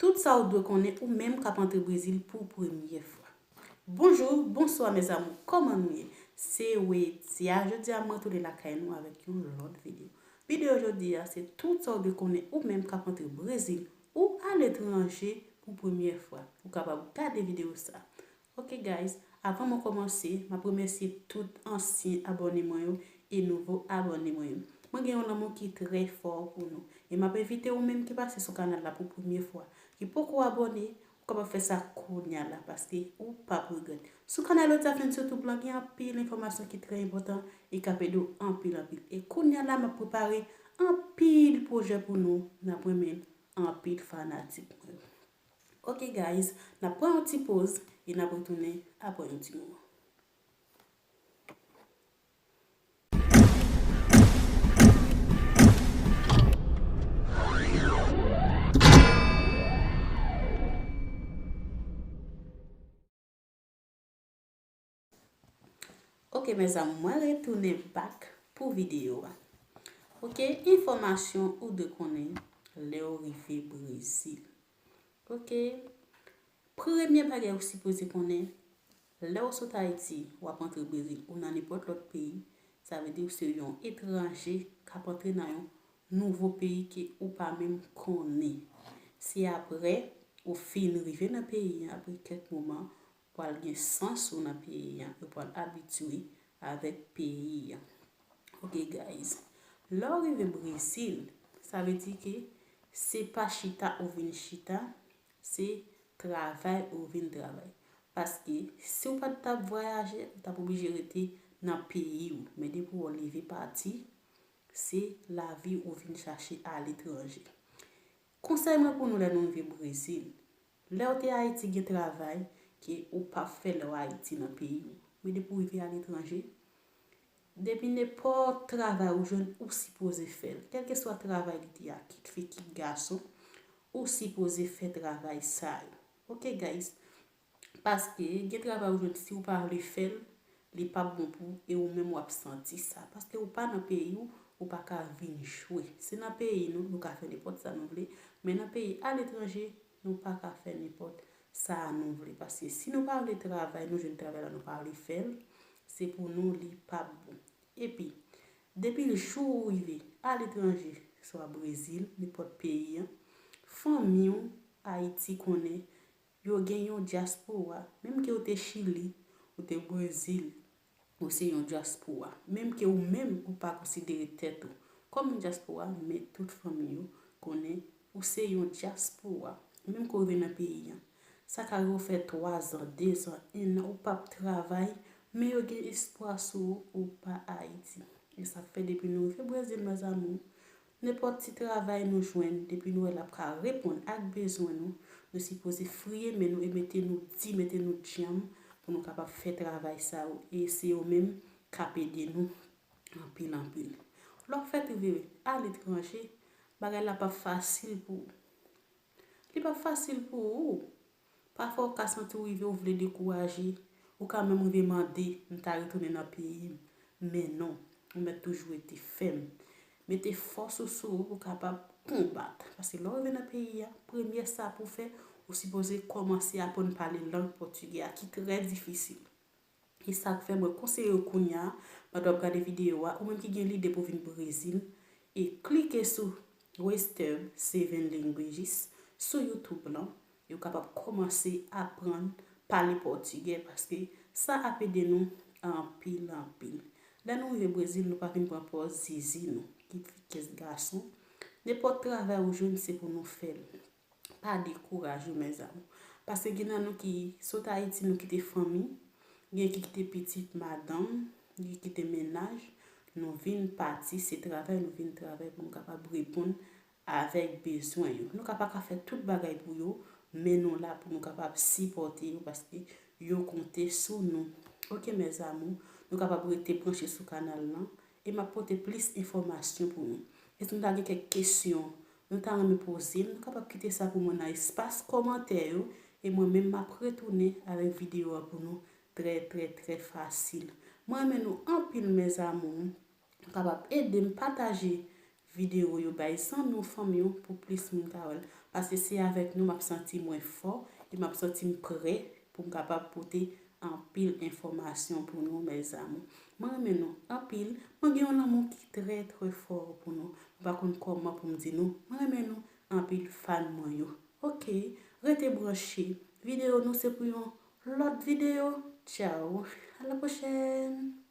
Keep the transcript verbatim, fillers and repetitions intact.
Tout sa ou dwe konnen ou menm k ap antre Brezil pou premye fwa. Bonjou, bonswa mes amours, kòman nou ye? Se Wetia, jodi a mwen tounen lakay nou avèk yon lòt videyo. Videyo jodi a se tout sa ou dwe konnen ou menm k ap antre Brezil ou aletranje pou premye fwa. Ou kapab gade videyo sa. Ok guys, avan mwen kòmanse, m ap remèsye tout ansyen abòne mwen yo e nouvo abòne mwen yo. Mwen gen yon lanmou ki trè fò pou nou. E m ap envite ou menm ki pase sou kanal la pou premye fwa, ki poko abòne, ou kapab fè sa kounya la paske ou p ap regrèt. Sou kanal Wetia Fans YouTube lan gen anpil enfòmasyon ki trè enpòtan e k ap ede w anpil anpil. E kounya la m ap prepare anpil pwojè pou nou, n ap renmen anpil fanatik mwen yo. Ok guys, n ap pran yon ti poz e n ap retounen apre yon ti moman. Ok mes amours, mwen retounen back pou videyo a. Ok, enfòmasyon ou dwe konnen lè w rive Brezil. Ok, premye bagay ou sipoze konnen, lè w sot Ayiti, w ap antre Brezil ou nan nenpòt lòt peyi, sa vle di ou se yon etranje k ap antre nan yon nouvo peyi ke ou pa menm konnen. Se apre ou fin rive nan peyi an, apre kèk moman, pral gen sans ou nan peyi an, ou pral abitye avèk peyi an. Ok guys, lè w rive Brezil, sa vle di ke se pa chita ou vin chita, se travay ou vin travay. Paske si w pa t ap vwayaje, ou t ap oblije rete nan peyi w. Men depi w leve pati, se lavi ou vin chache aletranje. Konsèy mwen pou nou lè nou rive Brezil, lè w te Ayiti gen travay ke ou p ap fè lè w Ayiti nan peyi w. Men depi w rive aletranje, depi nenpòt travay ou jwenn, ou sipoze fè l. Kèlkeswa travay li te a, kit fi, kit gason, ou sipoze fè travay sa yo. Ok guys? Paske gen travay ou jwenn, si ou pa vle fè l, li p ap bon pou ou e ou menm w ap santi sa. Paske ou pa nan peyi w, ou pa ka vin jwe. Se nan peyi nou, nou ka fè nenpòt sa nou vle, men nan peyi aletranje, nou pa ka fè nenpòt sa nou vle. Paske si nou pa vle travay, nou jwenn travay la, nou pa vle fè l, se pou nou li p ap bon. Epi, depi jou ou rive aletranje, swa Brezil, nenpòt peyi an, fanmi w Ayiti konnen yo gen yon dyaspora. Menm ke ou te Chili, ou te Brezil, ou se yon dyaspora. Menm ke ou menm ou pa konsidere tèt ou kòm yon dyaspora, men tout fanmi yo konnen ou se yon dyaspora. Menm ke w rive nan peyi an, sa ka rive w fè twa zan, de zan, en an, ou p ap travay, men yo gen espwa sou ou, ou pa Ayiti. E sa k fè depi nou rive Brezil, mes amours, nenpòt ti travay nou jwenn, depi nou wè l ap ka reponn ak bezwen nou, nou sipoze friye men nou e mete nou di, mete nou djanm pou nou kapab fè travay sa yo. E se yo menm k ap ede nou anpil, anpil. Lè w fèk rive aletranje, bagay la p ap fasil pou ou. Li p ap fasil pou ou. Pafwa, ou ka santi w rive, ou vle dekouraje. Ou ka menm rive mande, "M ta retounen nan peyi m." Men non, ou mèt toujou rete fèm. Mete fòs ou sou ou pou w kapab konbat. Paske lè w rive nan peyi a, premye sa pou w fè, ou sipoze kòmanse aprann pale lang pòtigè a, ki trè difisil. E sa k fè mwen konseye w kounya, pandan w ap gade videyo a, ou menm ki gen lide pou vin Brezil, e klike sou Western Seven Languages sou YouTube lan, e w kapab kòmanse aprann pale pòtigè, paske sa ap ede nou anpil, anpil. Lè nou rive Brezil, nou pa vin pran pòz zizi nou, kit fi, kit gason. Nenpòt travay ou jwenn, se pou nou fè l. Pa dekouraje, mes amours. Paske gen nan nou ki sot Ayiti, nou kite fanmi, gen ki kite pitit, madanm, gen ki kite mennaj, nou vin pati, se travay, nou vin travay pou nou kapab reponn avèk bezwen yo. Nou ka pa ka fè tout bagay pou yo, men nou la pou nou kapab sipòte yo, paske yo konte sou nou. Ok, mes amours, nou kapab rete branche sou kanal lan, e m ap pote plis enfòmasyon pou nou. E si nou ta gen kèk kesyon nou ta renmen poze m, nou kapab kite sa pou mwen nan espas kòmantè yo, e mwen menm m ap retounen avèk videyo a pou nou trè, trè, trè fasil. Mwen renmen nou anpil, mes amours. Nou kapab ede m pataje videyo yo bay zanmi w, fanmi w, pou plis moun ka wè l. Paske se avèk nou m ap santi mwen fò e m ap santi m prè pou m kapab pote anpil enfòmasyon pou nou, mes amours. Mwen renmen nou anpil. Mwen gen yon lanmou ki trè, trè fò pou nou. Mwen pa konn kòman pou m di nou. Mwen renmen nou anpil, fan mwen yo. Ok, rete branche. Videyo nou se pou yon lòt videyo. Tchao. À la prochaine.